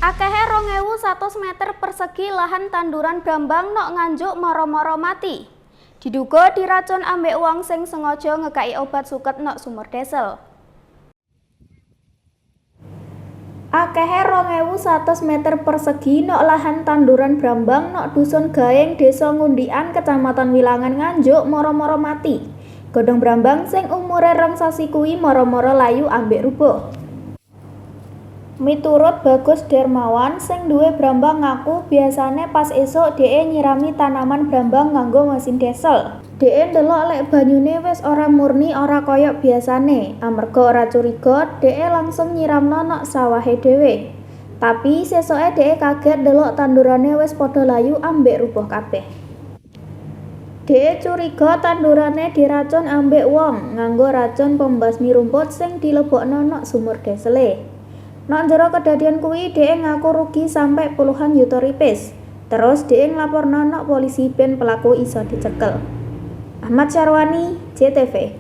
Akehe 2.100 meter persegi lahan tanduran brambang nok Nganjuk moro-moro mati. Diduga diracun ambek wong sing sengaja ngekaki obat suket nok sumur desel. Akehe 2.100 meter persegi nok lahan tanduran brambang nok Dusun Gaeng, Desa Ngundikan, Kecamatan Wilangan, Nganjuk moro-moro mati. Godhong brambang sing umure 2 sasi kuwi moro-moro layu ambek rubuh. Miturut Bagus Dermawan sing duwe brambang ngaku biasane pas esuk dheke nyirami tanaman brambang nganggo mesin desel. Dheke ndelok lek banyune wis ora murni, ora koyok biasane, amarga ora curiga dheke langsung nyiramno nok sawahe dhewe. Tapi sesuke dheke kaget ndelok tandurane wis padha layu ambek rubuh kabeh. Dheke curiga tandurane diracun ambek wong nganggo racun pembasmi rumput sing dilebokno nok sumur desele. Nok njero kedadian kuwi dheke ngaku rugi sampe puluhan yuta ripis. Terus dheke nglaporno nok polisi ben pelaku iso dicekel. Ahmad Syarwani, JTV.